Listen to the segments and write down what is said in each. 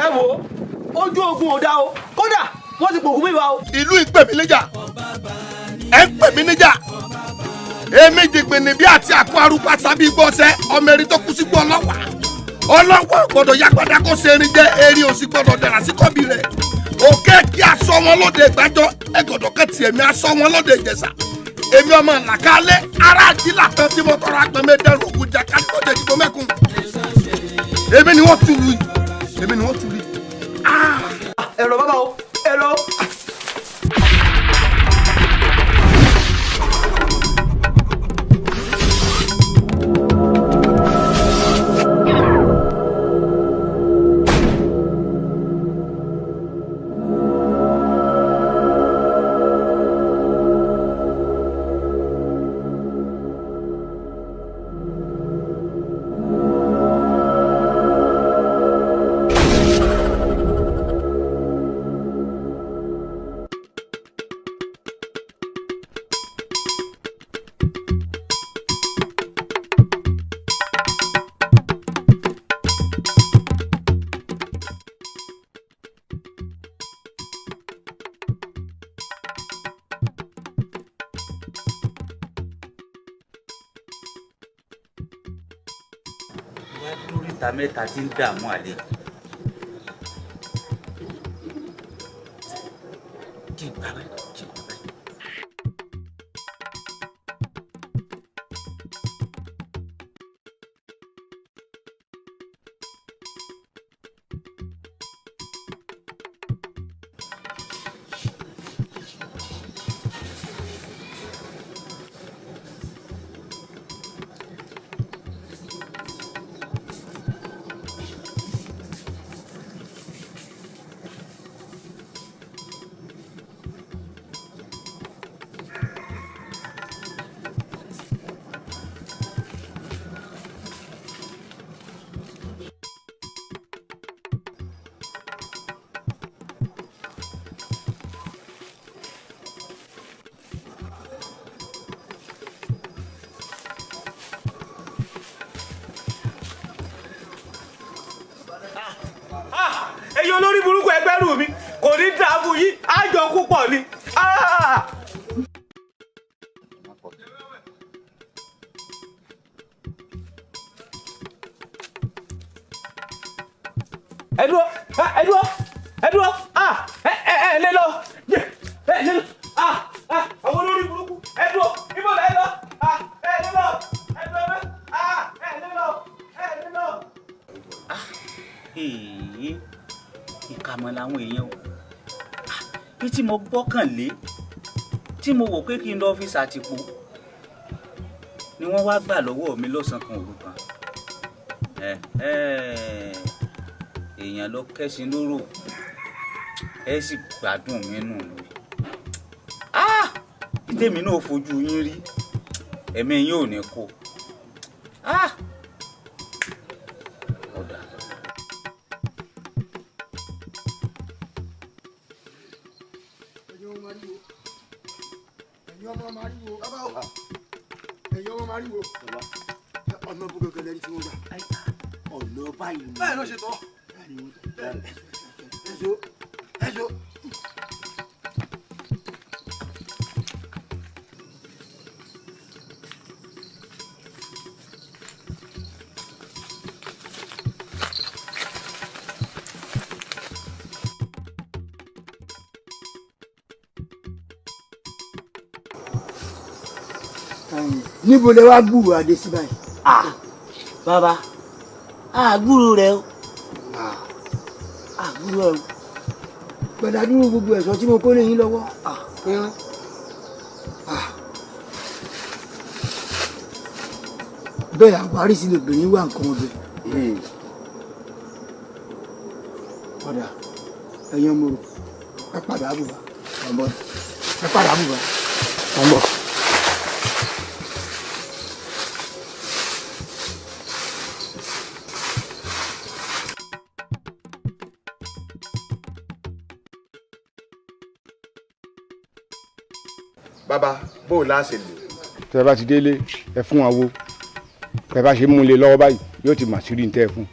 Ẹ wo, ojú ogun ò dá o, kódà wọ́n ti pògùn mi wá o. Ìlú ìpè mí níjà, ẹ ń pè mí níjà. Èmi jìgbìnì bí àti àkó arúgbó sábì gbọ́sẹ̀, ọmọ erin tó kú sí gbọ́ ọlọ́wà. Ọlọ́wà gbọ́dọ̀ yàgbádá kó ṣe erin jẹ́, erin ò sì gbọ́dọ̀ dàrá sí kọ́bí rẹ̀. Òkè kí aṣọ wọn lóde ìgbàjọ, ẹgọ̀dọ̀ kẹ́tì èmi aṣọ wọn lóde Ìjẹ̀ṣà. Èmi ọmọ làkàlẹ̀ ará àjílà tán tí mo tọrọ agbẹ̀mẹ dẹrù ògùn jà kájọ́jẹ́ ìdìbò mẹ́kun. Èmi ni wọ́n tù lù yìí, èmi ni wọ́n tù lù yìí. Ẹ̀rọ bàbá o, ẹ̀rọ. Dóríta mẹ́ta tí ń dààmú àlejò. Kí n gbà báyìí, kí n gbà báyìí. Ẹ̀yin olórí burúkú ẹgbẹ́rún mi kò ní dáa fún yín, àjọ púpọ̀ ni. Ẹ dúró, ẹ dúró, ẹ dúró, ẹ ẹ lé lọ, ẹ lé lọ, àwọn olórí burúkú, ẹ dúró, ibo lẹ lọ, ẹ lé lọ, ẹ dúró, ẹ lé lọ, ẹ lé lọ. Ìkàmọ̀ làwọn èèyàn o. Bí tí mo gbọ́kànlé tí mo wò pé kí n lọ fi ṣàtìpó ni wọ́n wá gbà lọ́wọ́ mi lọ́sàn-án kan òru kan. Èèyàn ló kẹ́sìn lóró, ẹ sì gbádùn mi nù lórí. Tèmi náà fojú yín rí, ẹ̀mí yín ò ní kó. Ọ̀dà. Ẹ̀yin ọmọ mariwo, ẹ̀yin ọmọ mariwo, ọ̀nà bó gẹ́gẹ́ lẹ́ni tí wọ́n gbà. Ọ̀nà báyìí ni. Bẹ́ẹ̀ ló ṣe tọ́. Ẹ̀sọ́ ẹ̀sọ́. Níbo lẹ wá gbúrò adé sí báyìí? Bàbá, a gbúrò rẹ o, a gbúrò ẹ o. Gbẹ̀dá dúró gbogbo ẹ̀ṣọ́ tí mo kó lé yín lọ́wọ́. Bẹ́ẹ̀ àwárí sí lóbìnrin wà nǹkan ọbẹ̀. Padà, ẹ̀yin ọmọ rò, ẹ padà àbùbá. Ẹ padà àbùbá. Bàbá, bó o láṣẹ lò. Tẹ́ bá ti délé, ẹ fún àwo. Tẹ́ bá ṣe mú un lé lọ́wọ́ báyìí, yóò ti mà sírí ní tẹ́ ẹ fún.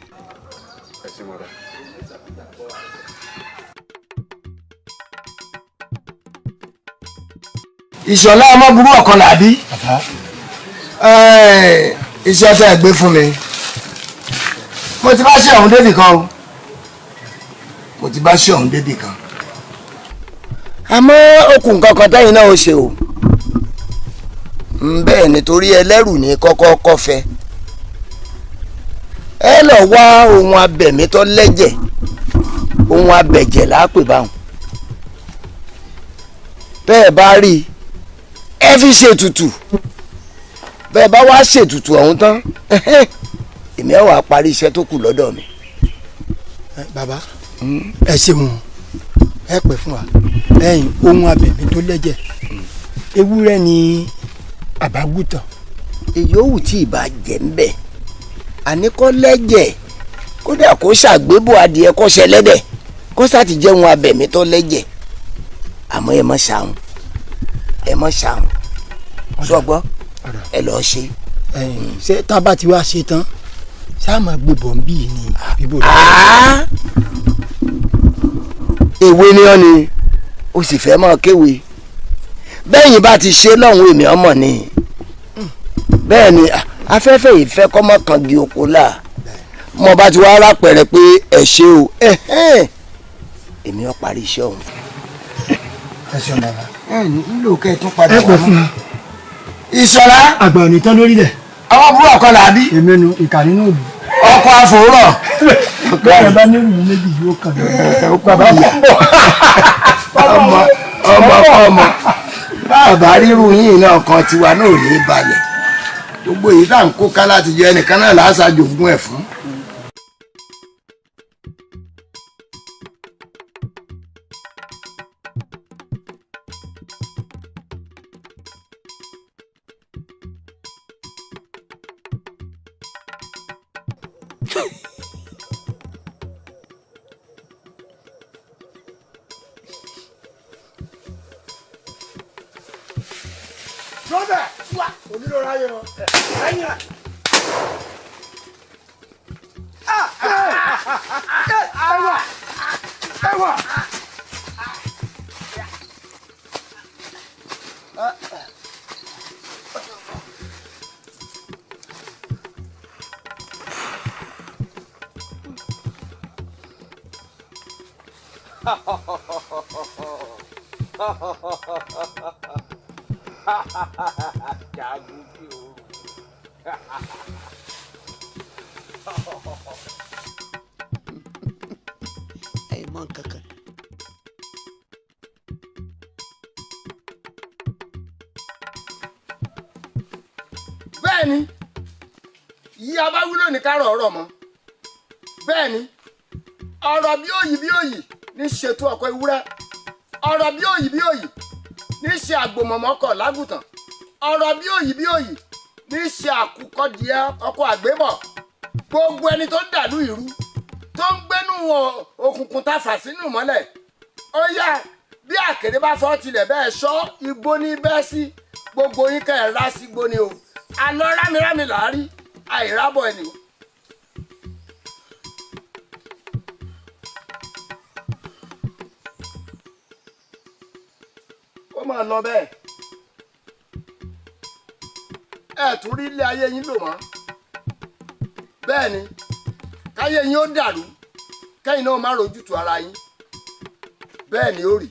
Ẹ ṣé wọn. bàbá. Ìṣọ̀lá ọmọ burú ọ̀kan làbí. Iṣẹ́ tẹ́ ẹ gbé fún mi, mo ti bá ṣe ọ̀hún débì kan o, mo ti bá ṣe ọ̀hún débì kan. Àmọ́ okùn kankan tẹ́yìn náà ó ṣe o, bẹ́ẹ̀ nítorí ẹlẹ́rù ní kọ́kọ́ kọ́fẹ́. Ẹ lọ wá ohun abẹ̀mí tó lẹ́jẹ̀, ohun abẹ̀jẹ̀ lápè báwọn. Bẹ́ẹ̀ bá rí i, ẹ fi ṣètùtù. Bẹ́ẹ̀ bá wá ṣètùtù ọ̀hún tán, èmi ẹ̀ wá parí iṣẹ́ tó kù lọ́dọ̀ mi. Bàbá, ẹ ṣeun, ẹ pẹ́ fún wa. Ẹ̀yin ohun abẹ̀mí tó lẹ́jẹ̀, ewúrẹ́ ni àbágùtàn. Èyí ó wù tí ìbá jẹ́ ń bẹ̀, àní kó lẹ́jẹ̀, kódà kó ṣàgbébò adìẹ kó ṣẹlẹ́dẹ̀, kó sá ti jẹ́ ohun abẹ̀mí tó lẹ́jẹ̀. Àmọ́ ẹ mọ̀ ṣàwọn, ẹ mọ̀ ṣàwọn, sọgbọ́ ẹ lọ ṣe. Ṣé tá a bá ti wá ṣe tán, ṣá máa gbé bọ̀ ń bí ni àbíbò. Èwe ni ọ́ ni o sì fẹ́ máa kéwe. Bẹ́yìn bá ti ṣe lọ́hùn èmi ọmọ ni. Bẹ́ẹ̀ ni afẹ́fẹ́ ìfẹ́ kọ́ mọ́ kan gi oko là. Mo bá ti wá rápẹ̀rẹ̀ pé ẹ ṣe o, èmi ò parí iṣẹ́ ọ̀hún. Ẹ ṣeun bàbá. Ẹ nílò kẹ́ ẹ tún padà wá. Ẹ pẹ́ fún mi. Ìṣọ̀lá. Àgbà ò ní tán lórí rẹ̀. Àwọn burú ọ̀kan làbí. Èmi nu ìkà nínú ìlú. Ọkọ̀ àfòrọ̀. Bẹ́ẹ̀ bá ní ìlú méjì yóò kàn mí. Bàbá kò ń bọ̀. Ọmọ ọmọ ọmọ. Bàbá ríru yìí náà kan tiwa náà ò ní balẹ̀. Gbogbo èyí tá à ń kó ká láti jẹ ẹnìkan náà làásà jogún ẹ̀ fún. Bẹ́ẹ̀ni, yí a bá wúlò ní kárọ̀ ọ̀rọ̀ mọ́. Bẹ́ẹ̀ni, ọ̀rọ̀ bí òyì bí òyì ní ṣètò ọkọ̀ ewúrẹ́. Ọ̀rọ̀ bí òyì bí òyì ní ṣe àgbòmọ̀mọ́kọ̀ lágùtàn. Ọ̀rọ̀ bí òyì bí òyì ní ṣe àkùkọ díẹ̀ ọkọ̀ àgbébọ̀. Gbogbo ẹni tó ń dàlú ìrú, tó ń gbénú òkùnkùn ta fà sínú mọ́lẹ̀. Ó yá, bí àkèré bá fọ́ tilẹ̀ bẹ́ẹ̀ ṣọ́ igbó ní bẹ́ẹ̀ sí. Gbogbo yín kẹ́ ẹ̀ rá sígbó ni o. Àlọ́ rámirámi là á rí, àìrábọ̀ ẹni. Ó máa lọ bẹ́ẹ̀. Ẹ tún rí ilé ayé yín lò mọ́. Bẹ́ẹ̀ ni, káyé yín ó dàrú, kẹ́yìn náà má rojútu ara yín. Bẹ́ẹ̀ ni ó rí.